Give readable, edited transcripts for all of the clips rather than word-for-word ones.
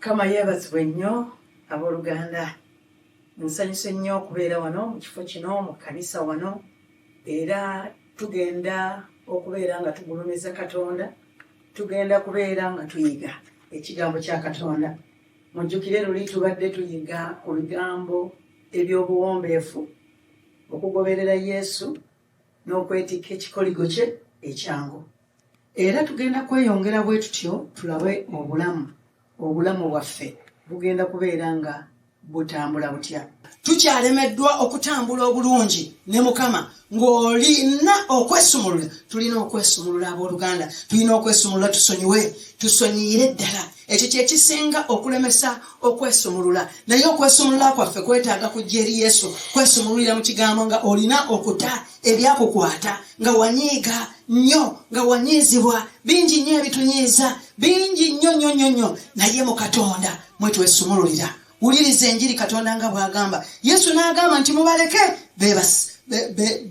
Mukama yeebazibwe nnyo abooluganda. Nsanyuse nnyo okubeera wano mu kifo kino mu kkanisa wano, era tugenda okubeera nga tugulumiza Katonda, tugenda kubeera nga tuyiga ekigambo kya Katonda. Mujjukire luli tubadde tuyiga ku bigambo eby'obuwombeefu, okugoberera Yesu n'okwetikka ekikoligo kye ekyangu. Era tugenda kweyongera bwe tutyo tulabe obulamu, obulamu bwaffe bugenda kubeera nga butambula butya. Tukyalemeddwa okutambula obulungi ne Mukama ng'olina okwesumulula. Tulina okwesumulula abooluganda, tulina okwesumulula, tusonyiwe, tusonyiyire ddala. Ekyo kye kisinga okulemesa okwesumulula. Naye okwesumulula kwaffe kwetaaga kujja eri Yesu, kwesumululira mu kigambo nga olina okuta ebyakukwata, nga wanyiiga nnyo, nga wanyiizibwa, bingi nnyo ebitunyiiza, bingi nnyo nnyo nnyo nnyo, naye mu Katonda mwe twesumululira. Wuliriza enjiri Katonda nga bw'agamba. Yesu n'agamba nti mubaleke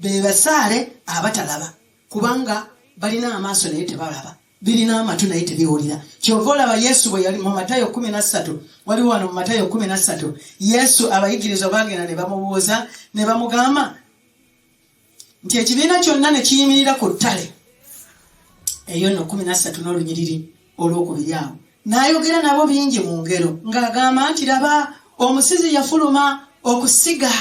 bebasaale abatalaba, kubanga balina amaaso naye tebalaba, birina amatu naye tebiwulira. Kyova olaba Yesu bwe yali mu Matayo 13, waliwo wano mu Matayo 13, Yesu abayigirizwa bagenda ne bamubuuza ne bamugamba nti ekibiina kyonna ne kiyimirira ku ttale eyo nno 13 n'olunyiriri olwokubiri awo, n'ayogera nabo bingi mu ngero ng'agamba nti laba, omusizi yafuluma okusiga.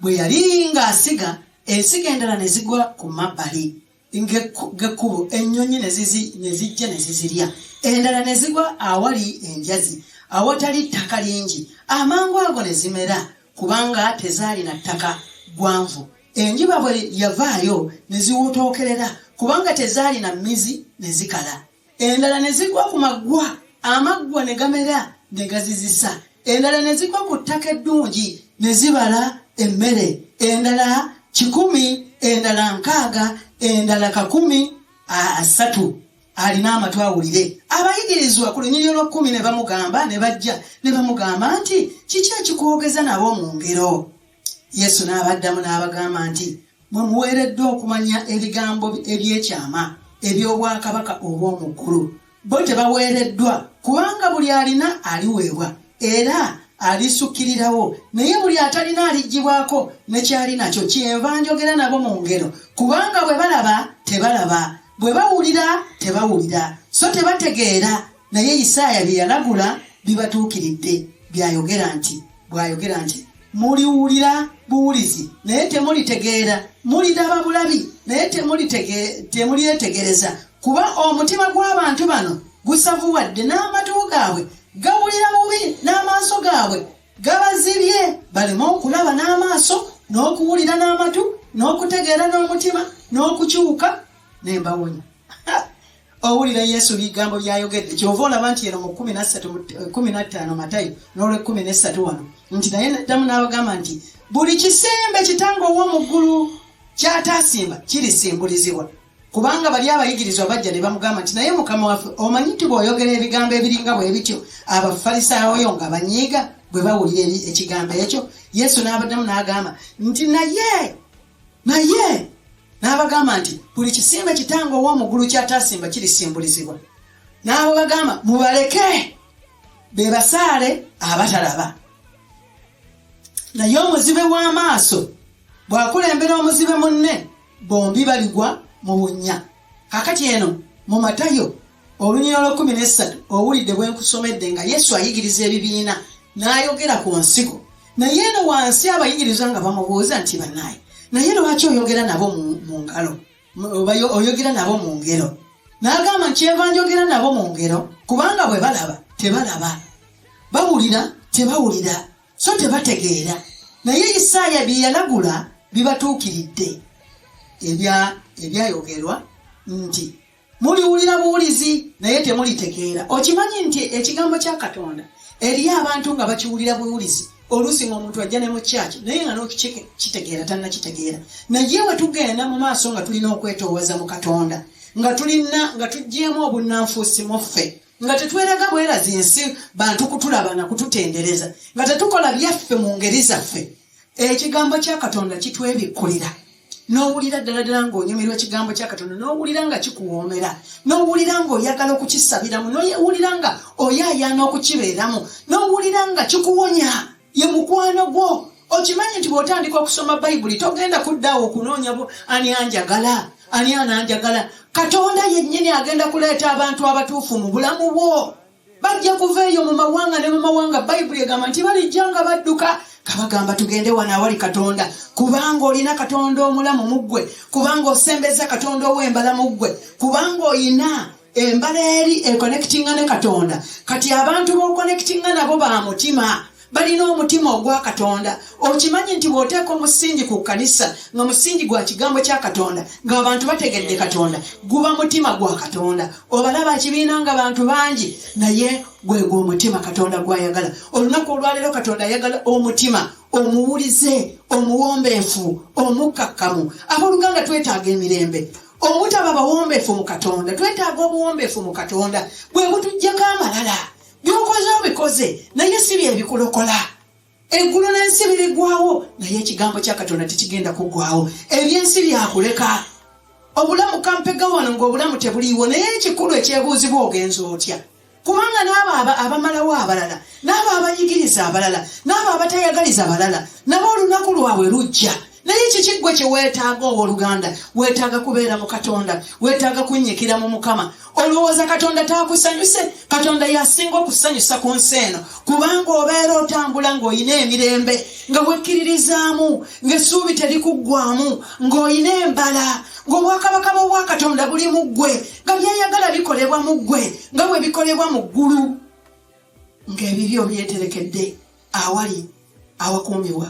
Bwe yali ng'asiga, ensigo endala ne zigwa ku mabbali g'ekkubo, ennyonyi ne zijja ne zizirya. Endala ne zigwa awali enjazi, awatali ttaka lingi, amangu ago ne zimera, kubanga tezaalina ttaka ggwanvu. Enjuba bwe yavaayo ne ziwotookerera, kubanga tezaalina mmizi, ne zikala. Endala ne zigwa ku maggwa, amaggwa ne gamera ne gazizisa. Endala ne zigwa ku ttaka eddungi ne zibala emmere, endala 100, endala 60, endala 30. Alina amatu awulire. Abayigirizwa ku lunyiriri olw'ekkumi ne bamugamba, ne bajja ne bamugamba nti kiki ekikwogeza nabo mu ngero? Yesu n'abaddamu n'abagamba nti mwe muweereddwa okumanya ebigambo eby'ekyama eby'obwakabaka obw'omu ggulu, bo tebaweereddwa, kubanga buli alina aliweebwa era alisukirirawo, naye buli atalina aliggyibwako ne kyali nakyo. Kyenva njogera nabo mu ngero, kubanga bwe balaba tebalaba, bwe bawulira tebawulira, so tebategeera. Naye Isaaya bye yalagula bibatuukiridde, by'ayogera nti, bw'ayogera nti muliwulira buwulizi naye temulitegeera, muliraba bulabi naye temulyetegereza, kuba omutima gw'abantu bano gusavuwadde, n'amatu gaabwe gawulira bubi, n'amaaso gaabwe gabazibye, baleme okulaba n'amaaso, n'okuwulira n'amatu, n'okutegeera n'omutima, n'okukyuka ne mbawonya. Owulira Yesu bigambo byayogedde. Kyova olaba nti eno mu 13, 15 Matayo n'olwekumi n'essatu wano nti naye naddamu n'abagamba nti buli kisimbe kitange ow'omu ggulu ky'ataasimba kirisimbulizibwa. Kubanga bali abayigirizwa bajja ne bamugamba nti naye Mukama waffe, omanyi nti bw'oyogera ebigambo ebiringa bwe bityo Abafalisaayo nga banyiiga bwe bawulira ekigambo ekyo? Yesu n'abaddamu n'agamba nti naye n'abagamba nti buli kisimbe kitange ow'omu ggulu ky'ataasimba kirisimbulizibwa. N'abo bagamba mubaleke be basaale abatalaba. Naye omuzibe w'amaaso bw'akulembera omuzibe munne, bombi baligwa mu bunnya. Kaakati eno mu Matayo olunyiriri olw'ekkumi n'essatu owulidde bwe nkusomedde nga Yesu ayigiriza ebibiina n'ayogera ku nsigo. Naye eno wansi abayigirizwa nga bamubuuza nti bannaaye, naye lwaki oyogera nabo mu ngalo, oba oyogera nabo mu ngero? N'agamba nti kyenva njogera nabo mu ngero, kubanga bwe balaba tebalaba, bawulira tebawulira, so tebategeera. Naye Isaaya bye yalagula bibatuukiridde, ebyayogerwa nti muliwulira buwulizi naye temulitegeera. Okimanyi nti ekigambo kya Katonda eriyo abantu nga bakiwulira buwulizi, oluusi ng'omuntu ajja ne mu kyaki naye nga n'okukitegeera tannakitegeera. Naye we tugenda mu maaso nga tulina okwetoowaza mu Katonda, nga tulina nga tuggyeemu obunnanfuusi mu ffe, nga tetweraga bwerazi nsi bantu kutulaba na kututendereza, nga tetukola byaffe mu ngeri zaffe, ekigambo kya Katonda kitwebikkulira. N'owulira ddala ddala ng'onyumirwa ekigambo kya Katonda, n'owulira nga kikuwoomera, n'owulira ng'oyagala okukisabiramu, n'owulira nga oyaayaana okukibeeramu, n'owulira nga kikuwonya. Ye mukwano gwo. Okimanyi nti bw'otandika okusoma Bayibuli togenda kuddaawo okunoonya ani anjagala, ani ananjagala. Katonda yennyini agenda kuleeta abantu abatuufu mu bulamu bwo. Bajja kuva eyo mu mawanga ne mu mawanga. Bayibuli egamba nti balijja nga badduka nga bagamba, tugende wano awali Katonda, kubanga olina Katonda omulamu mu ggwe, kubanga osembeza Katonda ow'embala mu ggwe, kubanga olina embala eri ekonekitinga ne Katonda. Kati abantu b'okonekitinga nabo ba mutima, balina omutima ogwa Katonda. Okimanyi nti bw'oteeka omusingi ku kkanisa nga musingi gwa kigambo kya Katonda, ng'abantu bategedde Katonda, guba mutima gwa Katonda. Obalaba ekibiina nga bantu bangi, naye gwe gw'omutima Katonda gw'ayagala. Olunaku olwaleero Katonda ayagala omutima omuwulize, omuwombeefu, omukkakkamu. Abooluganda, twetaaga emirembe omutaba bawombeefu mu Katonda. Twetaaga obuwombeefu mu Katonda, bwe butuggyako amalala. By'okoze obikoze, naye si bye bikulokola. Eggulu n'ensi birigwawo, naye ekigambo kya Katonda tekigenda kuggwawo. Ebyensi byakuleka. Obulamu kampega wano ng'obulamu tebuliiwo, naye ekikulu ekyebuuzibwa, ogenza otya? Kubanga n'abo abamalawo abalala, n'abo abanyigiriza abalala, n'abo abatayagaliza balala, nabo olunaku lwabwe lujja. Naye kiki ggwe kye weetaaga, owooluganda? Weetaaga kubeera mu Katonda, weetaaga kunnyikira mu Mukama. Olowooza Katonda taakusanyuse? Katonda y'asinga okusanyusa ku nsi eno, kubanga obeera otambula ng'olina emirembe, nga wekkiririzaamu, ng'essuubi terikuggwamu, ng'olina embala, ng'obwakabaka bw'obwakatonda buli mu ggwe, nga by'ayagala bikolebwa mu ggwe nga bwe bikolebwa mu ggulu, ng'ebibi obyeterekedde awali awakuumibwa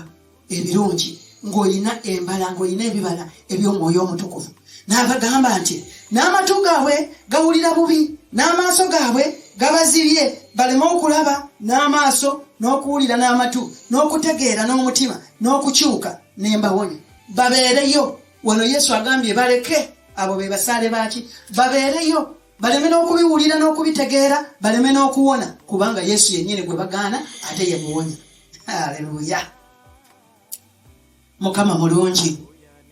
ebirungi, ng'olina embala, ng'olina ebibala eby'Omwoyo Omutukuvu. N'abagamba nti n'amatu gaabwe gawulira bubi, n'amaaso gaabwe gabazibye, baleme okulaba n'amaaso, n'okuwulira n'amatu, n'okutegeera n'omutima, n'okukyuka n'embawonya. Babeereyo wano. Yesu agambye baleke abo be basaale baaki, babeereyo baleme n'okubiwulira n'okubitegeera, baleme n'okuwona, kubanga Yesu yennyini gwe bagaana ate ye muwonya. Aleluya, Mukama mulungi.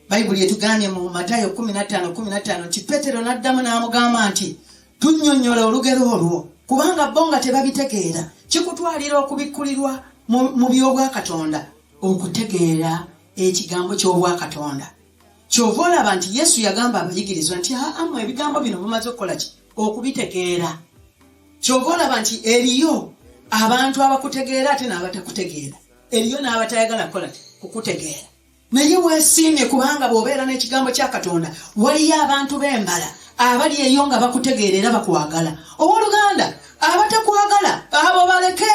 Bayibuli etugambye mu Matayo 15:15 nti Petero n'addamu n'amugamba nti, tunnyonnyola olugero olwo, kubanga bo nga tebabitegeera. Kikutwalira okubikkulirwa mu by'obwakatonda okutegeera ekigambo ky'obwakatonda. Kyova olaba nti Yesu yagamba abayigirizwa nti, aa, mmwe ebigambo bino mumaze okukola ki? Okubitegeera. Kyova olaba nti eriyo abantu abakutegeera ate n'abatakutegeera, eriyo n'abatayagala kukola ki? Kukutegeera. Naye weesiimye, kubanga bw'obeera n'ekigambo kya Katonda, waliyo abantu b'embala abali eyo nga bakutegeera era bakwagala. Owooluganda, abatakwagala abo baleke,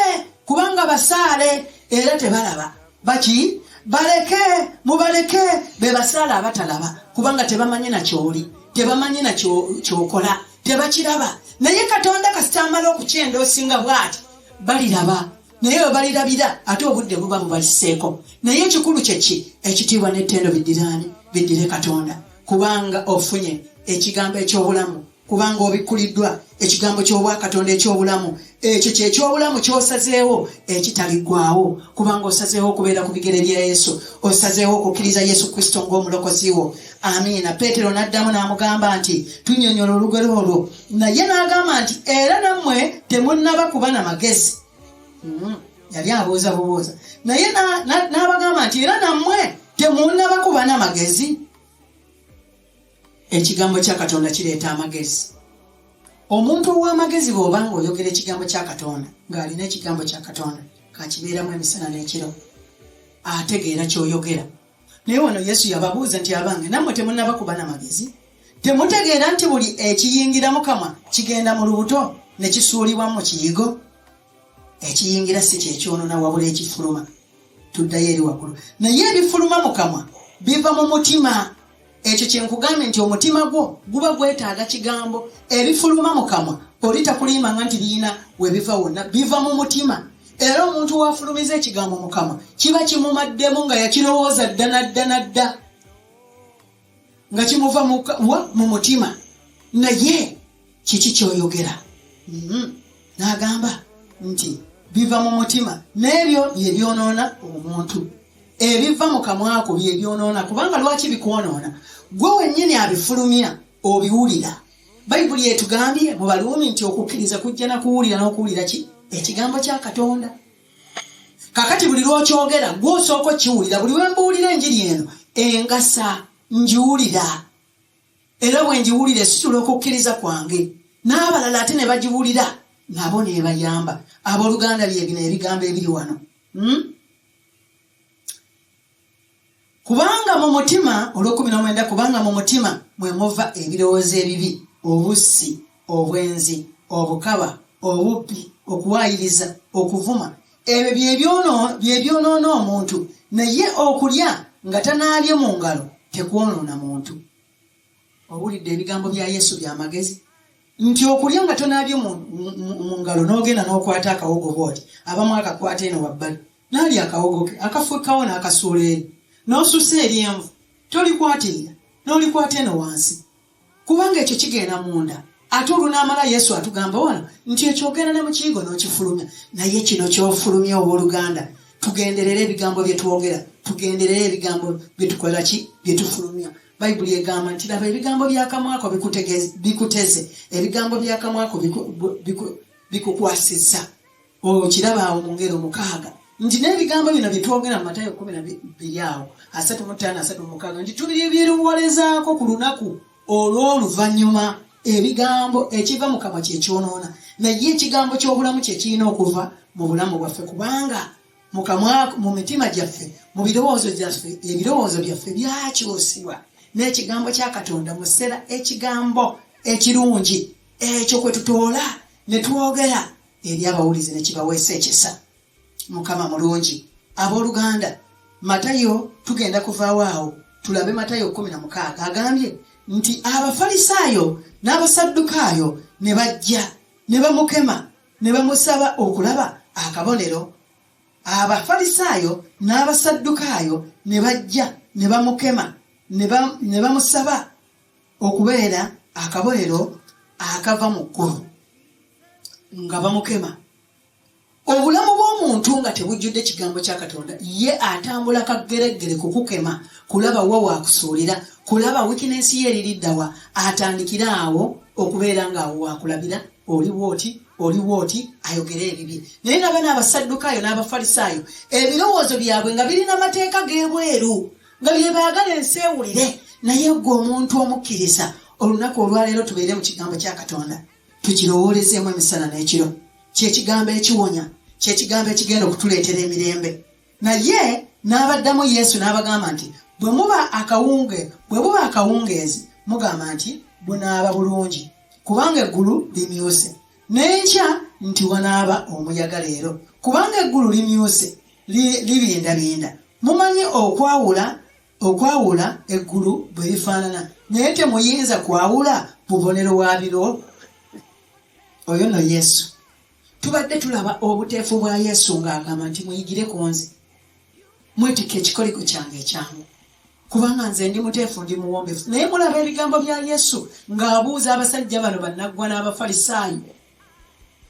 kubanga basaale era tebalaba. Baki baleke, mubaleke, be basaale abatalaba, kubanga tebamanyi na kyoli, tebamanyi na kyokola, tebakiraba. Naye Katonda kasita amala okukyenda osinga bw'ati, baliraba. Naye bwe balirabira ate obudde buba bubaliseeko. Naye ekikulu kyeki? Ekitiibwa n'ettendo biddiraani biddire Katonda, kubanga ofunye ekigambo eky'obulamu, kubanga obikkuliddwa ekigambo ky'obwakatonda eky'obulamu. Ekyo kyekyobulamu ky'osazeewo ekitaliggwawo, kubanga osazeewo okubeera ku bigere bya Yesu, osazeewo okukkiriza Yesu Kristo ng'omulokozi wo. Amiina. Peetero n'addamu n'amugamba nti, tunnyonnyola olugero olwo. Naye n'agamba nti, era nammwe temunnaba kuba na magezi? Yali abuuza bubuuza. Naye n'abagamba nti, era nammwe temunnaba kuba na magezi? Ekigambo kya Katonda kireeta amagezi. Omuntu ow'amagezi, bw'oba ng'oyogera ekigambo kya Katonda, ng'alina ekigambo kya Katonda kakibeeramu emisana n'ekiro, ategeera ky'oyogera. Naye wano Yesu yababuuza nti, abange, nammwe temunnaba kuba na magezi? Temutegeera nti buli ekiyingira mu kamwa kigenda mu lubuto ne kisuulibwa mu kiyigo? Ekiyingira si kyekyonona, wabula ekifuluma. Tuddayo eri waggulu. Naye ebifuluma mu kamwa biva mu mutima. Ekyo kye nkugambye nti omutima gwo guba gwetaaga kigambo. Ebifuluma mu kamwa, oli takulimbanga nti birina we biva wonna, biva mu mutima. Era omuntu wafulumiza ekigambo mu kamwa kiba kimumaddemu, nga yakirowooza dda nadda nadda, nga kimuva mu mutima. Naye kiki kyoyogera? N'agamba nti biva mu mutima, n'ebyo bye byonoona omuntu. Ebiva mu kamwako bye byonoona, kubanga lwaki bikwonoona? Gwe wennyini abifulumya obiwulira. Bayibuli etugambye mu Baruumi nti okukkiriza kujja na kuwulira, n'okuwulira ki? Ekigambo kya Katonda. Kakati buli lw'okyogera gwe osooka okiwulira. Buli we mbuulira enjiri eno engasa ngiwulira, era bwe ngiwulira esitula okukkiriza kwange, n'abalala ate ne bagiwulira nabo nebayamba. Abooluganda, bye bino ebigambo ebiri wano, Kubanga mu mutima, olw'ekkumi n'omwenda, kubanga mu mutima mwe muva ebirowoozo ebibi, obussi, obwenzi, obukaba, obubbi, okuwaayiriza, okuvuma. Ebyo bye byonoona omuntu, naye okulya nga tanaabye mu ngalo tekwonoona muntu. Owulidde ebigambo bya Yesu bya magezi nti okulya nga tonaabye mu ngalo n'ogenda n'okwata akawogo bw'oti, abamu akakwata eno wabbali n'alya akawogo ke akafuukawo n'akasuula eri, n'osusa eryenvu tolikwatirira n'olikwata eno wansi, kubanga ekyo kigenda munda. Ate olunaamala Yesu atugamba wano nti ekyo ogenda ne mu kiyigo n'okifulumya. Naye kino ky'ofulumya, owooluganda, tugenderere ebigambo bye twogera, tugenderere ebigambo bye tukola ki, bye tufulumya. Bayibuli egamba nti laba ebigambo by'akamwako bikuteze, ebigambo by'akamwako bikukwasizza. Okiraba awo mu Ngero 6 nti n'ebigambo bino bye twogera mu Matayo 12 awo 35 36 nti tubiribiruwolezaako ku lunaku olw'oluvannyuma. Ebigambo ekiva mu kamwa kye kyonoona, naye ekigambo ky'obulamu kye kirina okuva mu bulamu bwaffe, kubanga mu kamwa, mu mitima gyaffe, mu birowoozo byaffe, ebirowoozo byaffe byakyusibwa n'ekigambo kya Katonda. Musera ekigambo ekirungi ekyo kwe tutoola ne twogera eri abawulize ne kibaweesa ekisa. Mukama mulungi. Abooluganda, Matayo tugenda kuvaawo awo tulabe Matayo 16. Agambye nti Abafalisaayo n'Abasaddukaayo ne bajja ne bamukema ne bamusaba okulaba akabonero. Abafalisaayo n'Abasaddukaayo ne bajja ne bamukema ne bamusaba okubeera akabonero akava mu ggulu, nga bamukema. Obulamu bw'omuntu nga tebujjudde kigambo kya Katonda, ye atambula kaggereggere kukukema, kulaba wa waakusuulira, kulaba weakness ye eririddawa, atandikire awo okubeera ng'awo waakulabira, oli bw'oti, oli bw'oti, ayogere ebibye. Naye nabano Abasaddukaayo n'Abafalisaayo ebirowoozo byabwe nga birina mateeka g'ebweru, nga bye baagala ensi ewulire. Naye ggwe omuntu omukkiriza, olunaku olwaleero tubeere mu kigambo kya Katonda, tukirowoolezeemu emisana n'ekiro. Kyekigambo ekiwonya, kyekigambo ekigenda okutuleetera emirembe. Naye n'abaddamu Yesu n'abagamba nti bwe muba akawunge, bwe buba akawungeezi mugamba nti bunaaba bulungi, kubanga eggulu limyuse, n'enkya nti wanaaba omuyaga leero, kubanga eggulu limyuse libindabinda. Mumanyi okwawula eggulu bwe lifaanana, naye temuyinza kwawula bubonero bwa biro. Oyo nno Yesu. Tubadde tulaba obuteefu bwa Yesu ng'agamba nti muyigire ku nze, mwetikke ekikoligo kyange ekyangu, kubanga nze ndi muteefu, ndi muwombeefu. Naye mulaba ebigambo bya Yesu ng'abuuza abasajja bano bannaggwa n'Abafalisaayo,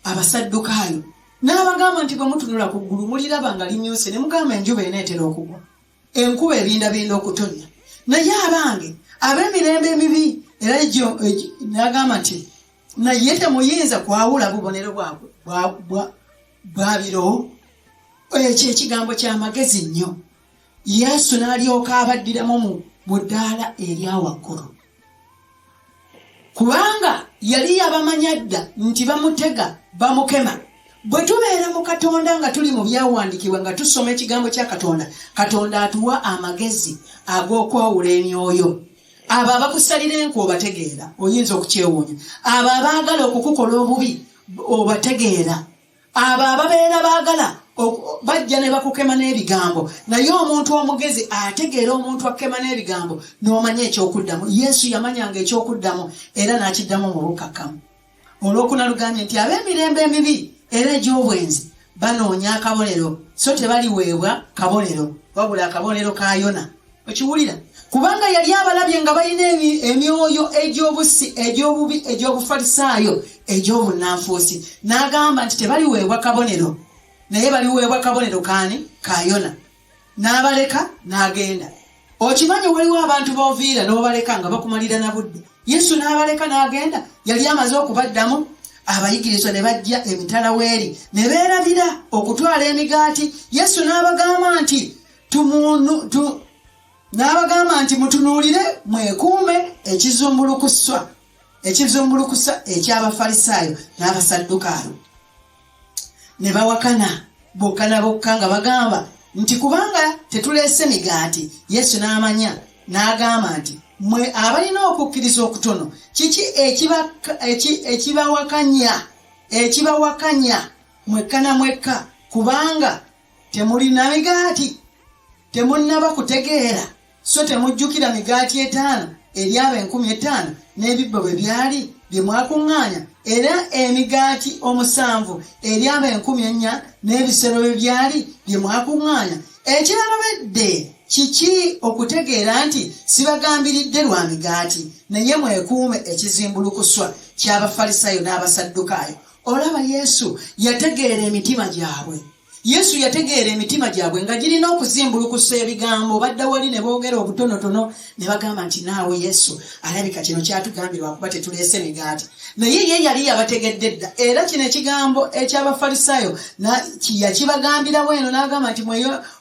Abasaddukaayo, n'abagamba nti bwe mutunula ku ggulu muliraba nga limyuse, ne mugamba enjuba eneetera okugwa, enkuba ebindabinda okutonnya. Naye abange ab'emirembe emibi, era n'agamba nti naye temuyinza kwawula bubonero bwa biro. Ekyo ekigambo ky'amagezi nnyo. Yesu n'alyoka abaddiramu mu ddaala erya waggulu, kubanga yali yabamanya dda nti bamutega, bamukema. Bwe tubeera mu Katonda nga tuli mu byawandiikibwa, nga tusoma ekigambo kya Katonda, Katonda atuwa amagezi ag'okwawula emyoyo. Abo abakusalira enku obategeera, oyinza okukyewuunya. Abo abaagala okukukola obubi obategeera. Abo ababeera baagala bajja ne bakukema n'ebigambo, naye omuntu omugezi ategeera omuntu akukema n'ebigambo n'omanya ekyokuddamu. Yesu yamanyanga ekyokuddamu era n'akiddamu mu bukkakkamu. Olwokuna lugambye nti ab'emirembe emibi era egy'obwenzi banoonya akabonero, so tebaliweebwa kabonero wabula akabonero ka Yona. Okiwulira? Kubanga yali abalabye nga balina emyoyo egy'obussi, egy'obubi, egy'obufalisaayo, egy'obunnanfuusi, n'agamba nti tebaliweebwa kabonero, naye baliweebwa kabonero kaani? Ka Yona. N'abaleka n'agenda. Okimanyi waliwo abantu b'oviira n'obaleka nga bakumalira na budde. Yesu n'abaleka n'agenda, yali amaze okubaddamu. Abayigirizwa ne bajja emitala w'eri ne beerabira okutwala emigaati. Yesu n'abagamba nti n'abagamba nti mutunuulire mwekuume ekizumbulukuswa ekizumbulukusa eky'Abafalisaayo n'Abasaddukaayo. Ne bawakana bokka na bokka nga bagamba nti kubanga tetuleese migaati. Yesu n'amanya n'agamba nti mwe abalina okukkiriza okutono, kiki ekibawakanya ekibawakanya mwekka na mwekka kubanga temulina migaati? Temunnaba kutegeera? So temujjukira migaati etaano eri abo 5000 n'ebibbo bwe byali bye mwakuŋŋaanya, era emigaati 7 eri abo 4000 n'ebisero bwe byali bye mwakuŋŋaanya? Ekibalobedde kiki okutegeera nti sibagambiridde lwa migaati? Naye mwekuume ekizimbulukuswa ky'Abafalisaayo n'Abasaddukaayo. Olaba, Yesu yategeera emitima gyabwe. Yesu yategeera emitima gyabwe nga girina okuzimbulukusa ebigambo. Badda wali ne boogera obutonotono ne bagamba nti naawe Yesu alabika kino kyatugambye lwakuba tetuleese migaati. Naye ye yali yabategedde dda. Era kino ekigambo eky'Abafalisaayo yakibagambirawo eno n'agamba nti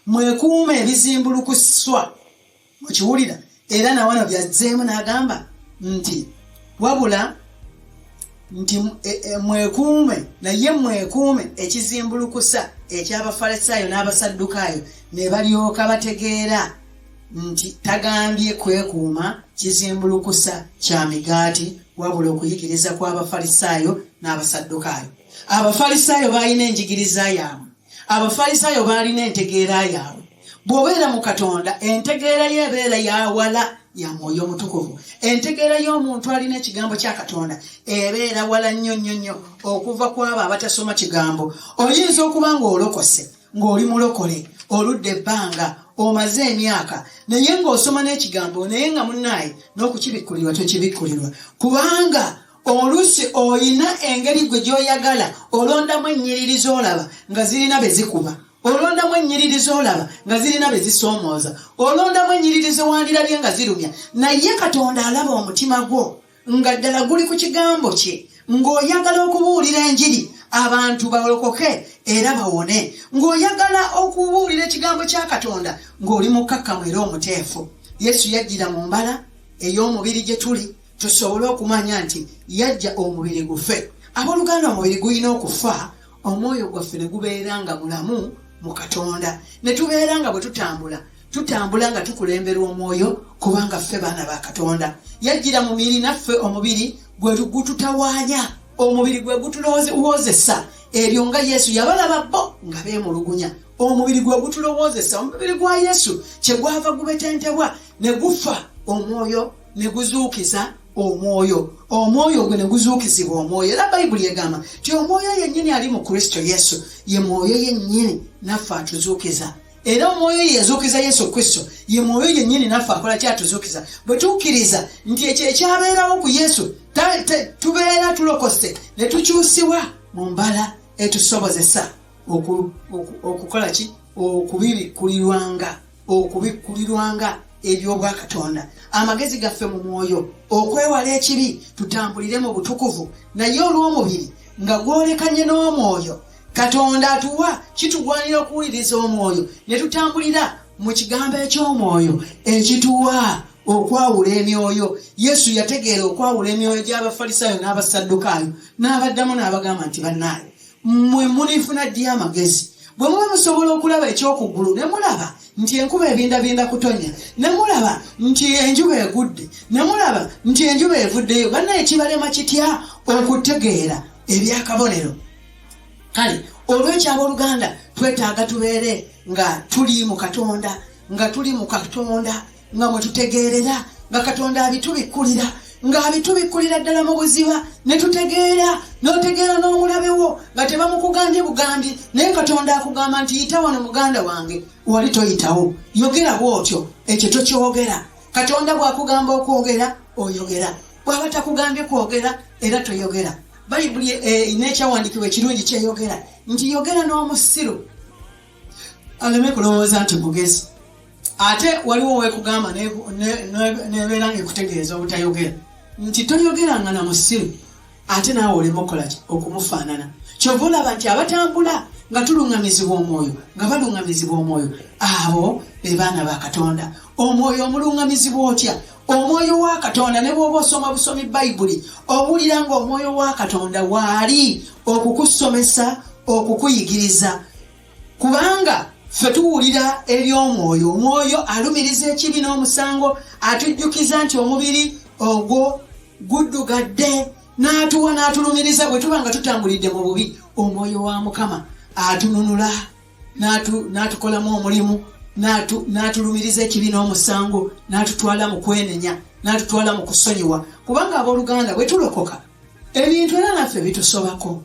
mwekuume ebizimbulukuswa. Mukiwulira? Era nawano byazzeemu n'agamba nti wabula nti mwekuume, naye mwekuume ekizimbulukusa eky'Abafalisaayo n'Abasaddukaayo. Ne balyoka bategeera nti tagambye kwekuuma kizimbulukusa kya migaati, wabula okuyigiriza kw'Abafalisaayo n'Abasaddukaayo. Abafalisaayo baalina enjigiriza yaabwe, Abafalisaayo baalina entegeera yaabwe. Bw'obeera mu Katonda, entegeera ye ebeera yawala ya Mwoyo Omutukuvu. Entegeera y'omuntu alina ekigambo kya Katonda ebeera wala nnyo nnyo nnyo okuva ku abo abatasoma kigambo. Oyinza okuba ng'olokose, ng'oli mulokole oludda ebbanga, omaze emyaka, naye ng'osoma n'ekigambo, naye nga munnaaye n'okukibikkulirwa tokibikkulirwa, kubanga oluusi oyina engeri gwe gy'oyagala. Olondamu ennyiriri z'olaba nga zirina be zikuba, olondamu ennyiriri z'olaba nga zirina be zisoomooza, olondamu ennyiriri zewandirabye nga zirumya. Naye Katonda alaba omutima gwo nga ddala guli ku kigambo kye, ng'oyagala okubuulira enjiri abantu balokoke era bawone, ng'oyagala okubuulira ekigambo kya Katonda ng'oli mukkakkamu era omuteefu. Yesu yajjira mu mbala ey'omubiri gye tuli tusobole okumanya nti yajja omubiri gufe. Abooluganda, omubiri gulina okufa, omwoyo gwaffe ne gubeera nga mulamu mu Katonda, ne tubeera nga bwe tutambula, tutambula nga tukulemberwa omwoyo, kubanga ffe baana ba Katonda. Yajjira mu mibiri naffe, omubiri gwe gututawaanya, omubiri gwe gutulowoozesa ebyo nga Yesu yabalaba bo nga beemulugunya. Omubiri gwe gutulowoozesa. Omubiri gwa Yesu kyegwava gubetentebwa ne gufa, omwoyo ne guzuukiza omwoyo, omwoyo gwe ne guzuukizibwa omwoyo. Era Bayibuli egamba nti omwoyo yennyini ali mu Kristo Yesu ye mwoyo yennyini naffe atuzuukiza. Era omwoyo ye yazuukiza Yesu Kristo ye mwoyo yennyini naffe akola kyatuzuukiza. Bwe tukkiriza nti ekyo ekyabeerawo ku Yesu, tubeera tulokose ne tukyusibwa mu mbala etusobozesa okukola ki? Okubibikkulirwanga, okubikkulirwanga eby'obwakatonda, amagezi gaffe mu mwoyo okwewala ekibi, tutambulire mu butukuvu. Naye olw'omubiri nga gwolekanye n'omwoyo, Katonda atuwa kitugwanira okuwuliriza omwoyo ne tutambulira mu kigambo eky'omwoyo ekituwa okwawula emyoyo. Yesu yategeera okwawula emyoyo gy'Abafalisaayo n'Abasaddukaayo, n'abaddamu n'abagamba nti bannaaye, mmwe munifuna ddi amagezi, bwe muba musobola okulaba ekyokuggulu ne mulaba nti enkuba ebindabinda kutonya, ne mulaba nti enjuba egudde, ne mulaba nti enjuba evuddeyo? Bannaye, kibalema kitya okutegeera ebyakabonero? Kale olwekyo, abooluganda, twetaaga tubeere nga tuli mu Katonda, nga tuli mu Katonda, nga mwe tutegeerera, nga Katonda abitubikkulira, ng'abitubikkulira ddala mu buziba ne tutegeera. N'otegeera n'omulabe wo nga tebamukugambye bugambye, naye Katonda akugamba nti yita wano muganda wange, wali toyitawo, yogera bw'otyo, ekyo tokyogera. Katonda bw'akugamba okwogera, oyogera. Bw'aba takugambye kwogera, era toyogera. Bayibuli n'ekyawandiikibwa ekirungi kyeyogera nti yogera n'omusiru. Aleme kulowooza nti mugezi. Ate waliwo wekugamba nebeera nga ekutegeeza obutayogera nti toyogeranga na musiru, ate naawe oleme okukolaki okumufaanana. Kyova olaba nti abatambula nga tuluŋŋamizibwa omwoyo, nga baluŋŋamizibwa omwoyo, abo be baana ba Katonda. Omwoyo omuluŋŋamizibwa otya? Omwoyo wa Katonda, ne bw'oba osoma busomi Bayibuli, owulira ng'omwoyo wa Katonda waali okukusomesa, okukuyigiriza, kubanga ffe tuwulira eby'omwoyo. Omwoyo alumiriza ekibi n'omusango, atujjukiza nti omubiri ogwo guddugadde, n'atuwa n'atulumiriza bwe tuba nga tutambulidde mu bubi. Omwoyo wa Mukama atununula, n'atukolamu omulimu, n'atulumiriza ekibi n'omusango, n'atutwala mu kwenenya, n'atutwala mu kusonyiwa. Kubanga abooluganda, bwe tulokoka, ebintu era naffe bitusobako,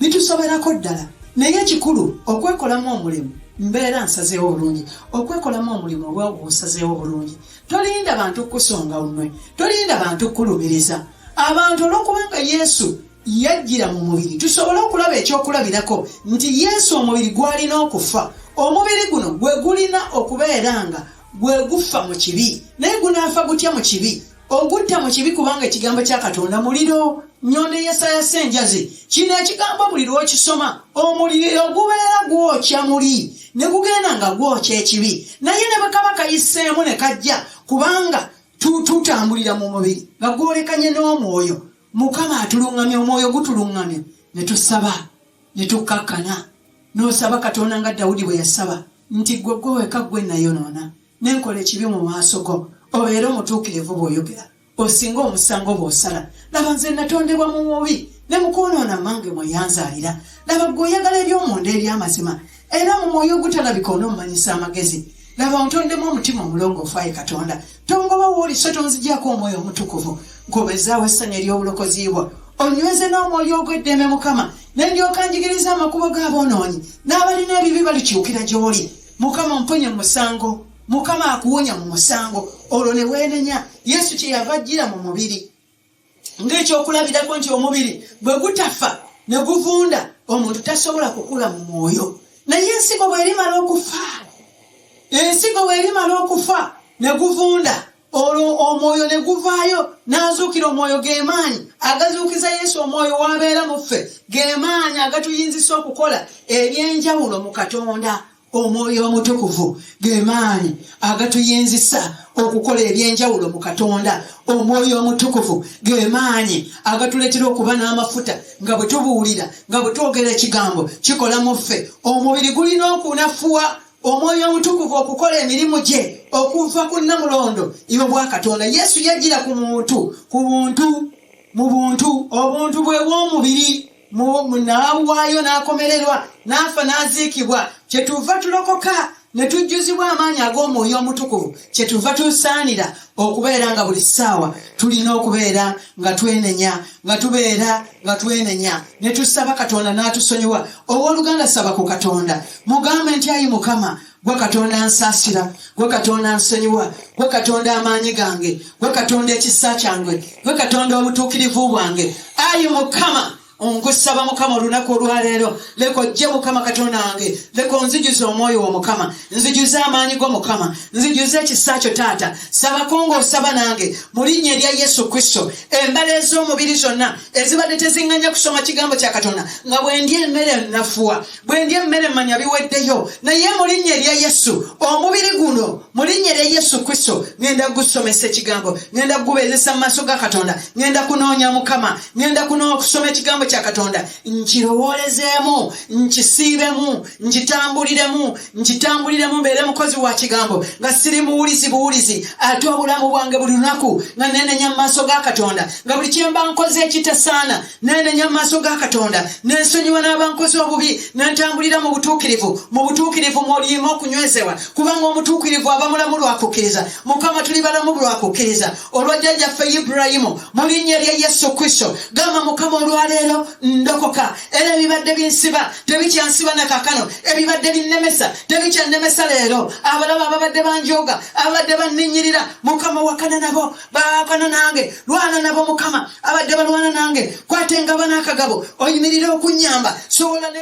bitusoberako ddala. Naye ekikulu okwekolamu omulimu. Mbeera nsazeewo bulungi okwekolamu omulimu, oba osazeewo bulungi. Tolinda bantu kukusonga unwe, tolinda bantu kukulumiriza abantu, olwokubanga Yesu yajjira mu mubiri tusobole okulaba ekyokulabirako nti Yesu omubiri gwalina okufa. Omubiri guno gwe gulina okubeera nga gwe gufa mu kibi. Naye gunaafa gutya mu kibi? Ogutta mu kibi, kubanga ekigambo kya Katonda muliro, nnyondo eyasayasa enjazi. Kino ekigambo buli lw'okisoma, omuliro gubeera gwokya muli ne gugenda nga gwokya ekibi. Naye ne bwe kaba kayiseemu ne kajja, kubanga tutambulira mu mubiri nga gwolekanye n'omwoyo, Mukama atuluŋŋamya, omwoyo gutuluŋŋamya, ne tusaba ne tukkakkana. N'osaba Katonda nga Dawudi bwe yasaba nti, Ggwe, ggwe weka, ggwe nayonoona ne nkola ekibi mu maaso go, obeere omutuukirivu bw'oyogera, osinga omusango bw'osala. Laba, nze natondebwa mu mubi, ne mu kwonoona mmange mwe yanzaalira. Laba, ggwe oyagala eby'omunda eby'amazima, era mu mwoyo ogutalabika onommanyisa amagezi. Laba, ontondemu omutima omulongoofu, ayi Katonda, tongoba w'oli, so tonzigyako omwoyo omutukuvu. Nkobezaawo essanyu ery'obulokozi bwo, onyweze n'omwoyo ogw'eddembe. Mukama, ne ndyoka njigiriza amakubo g'aboonoonyi, n'abalina ebibi balikyukira gy'oli. Mukama, omponye mu musango. Mukama akuwonya mu musango, olwo ne weenenya. Yesu kye yava ajjira mu mubiri ng'ekyokulabirako nti omubiri bwe gutafa ne guvunda, omuntu tasobola kukula mu mwoyo. Naye ensigo bw'erimala okufa, ensigo bw'erimala okufa ne guvunda, olwo omwoyo ne guvaayo n'azuukira. Omwoyo ge maanyi agazuukiza Yesu. Omwoyo wabeera mu ffe, ge maanyi agatuyinzisa okukola ebyenjawulo mu Katonda. Omwoyo Omutukuvu ge maanyi agatuyinzisa okukola ebyenjawulo mu Katonda. Omwoyo Omutukuvu ge maanyi agatuleetera okuba n'amafuta, nga bwe tubuulira, nga bwe twogera, ekigambo kikola mu ffe. Omubiri gulina okunafuwa Omwoyo Omutukuvu okukola emirimu gye okuva ku nnamulondo y'obwakatonda. Yesu yajjira ku muntu, ku buntu, mu buntu, obuntu bwe bw'omubiri, n'abuwaayo, n'akomererwa, n'afa, n'aziikibwa. Kyetuva tulokoka ne tujjuzibwa amaanyi ag'Omwoyo Omutukuvu. Kyetuva tusaanira okubeera nga buli ssaawa tulina okubeera nga twenenya, nga tubeera nga twenenya ne tusaba Katonda n'atusonyiwa. Owooluganda, saba ku Katonda, mugambe nti, Ayi Mukama, gwe Katonda nsaasira, gwe Katonda nsonyiwa, gwe Katonda amaanyi gange, gwe Katonda ekisa kyange, gwe Katonda obutuukirivu bwange. Ayi Mukama, nkusaba Mukama, olunaku olwaleero leka ojje Mukama Katonda wange, leka onzijuze omwoyo wo Mukama, nzijuze amaanyi go Mukama, nzijuze ekisa kyo Taata. Sabako ng'osaba nange mu linnya erya Yesu Kristo. Embala ez'omubiri zonna ezibadde teziŋŋanya kusoma kigambo kya Katonda, nga bwe ndya emmere nafuwa, bwe ndya emmere mmanya biweddeyo, naye mu linnya erya Yesu, omubiri guno, mu linnya erya Yesu Kristo, ŋŋenda gusomesa ekigambo, ŋŋenda kugubeezesa mu maaso ga Katonda, ŋŋenda kunoonya Mukama, ŋŋenda kusoma ekigambo kya Katonda, nkirowoolezeemu, nkisiibemu, nkitambuliremu, nkitambuliremu, mbeere mukozi wa kigambo nga siri muwulizi buwulizi, ate obulamu bwange buli lunaku nga nenenya mu maaso ga Katonda, nga buli kyemba nkoze ekitasaana nenenya mu maaso ga Katonda, nensonyiwa n'aba nkoze obubi, nentambulira mu butuukirivu. Mu butuukirivu mwoliima okunywezebwa, kubanga omutuukirivu aba mulamu lwakukkiriza. Mukama, tuli balamu lwakukkiriza olwa jjajjaffe Ibulayimu, mu linnya erya Yesu Kristo. Gamba, Mukama, olwaleero ndokoka, era ebibadde binsiba tebikyansiba na kaakano, ebibadde binnemesa tebikyannemesa leero. Abalaba ababadde banjooga, ababadde banninnyirira, Mukama, wakana nabo, bawakana nange, lwana nabo Mukama. Abadde balwana nange, kwata engabo n'akagabo, oyimirire okunnyamba, sobola ne